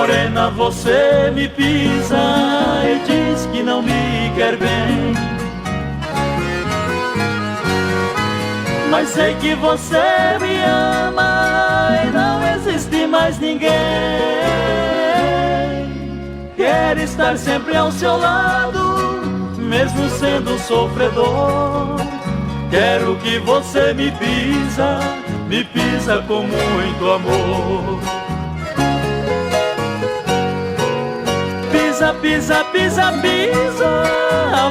Morena, você me pisa e diz que não me quer bem. Mas sei que você me ama e não existe mais ninguém. Quero estar sempre ao seu lado, mesmo sendo sofredor. Quero que você me pisa, me pisa com muito amor. Pisa, pisa, pisa, pisa,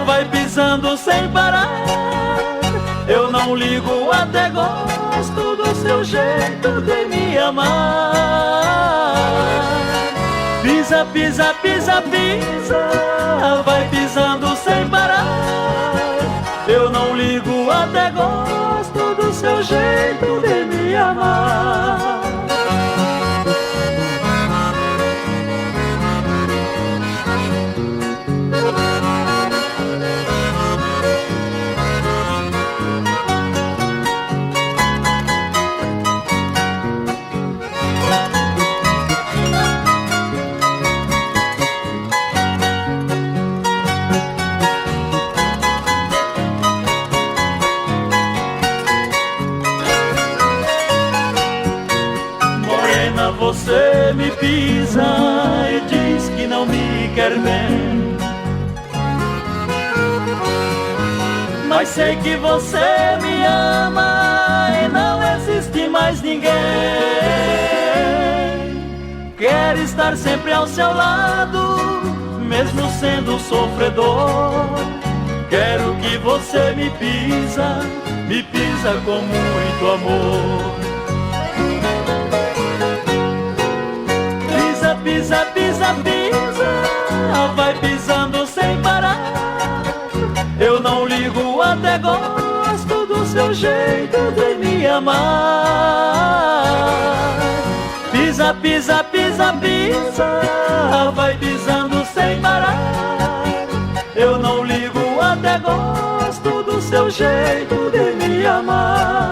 vai pisando sem parar. Eu não ligo, até gosto do seu jeito de me amar. Pisa, pisa, pisa, pisa, vai pisando sem parar. Eu não ligo, até gosto do seu jeito de me amar. Morena, você me pisa e diz que não me quer bem. Mas sei que você me ama e não existe mais ninguém. Quero estar sempre ao seu lado, mesmo sendo sofredor. Quero que você me pisa, me pisa com muito amor. Pisa, pisa, pisa, pisa, vai pisando sem parar. Eu não ligo, até gosto do seu jeito de me amar. Pisa, pisa, pisa, pisa, vai pisando sem parar. Eu não ligo, até gosto do seu jeito de me amar.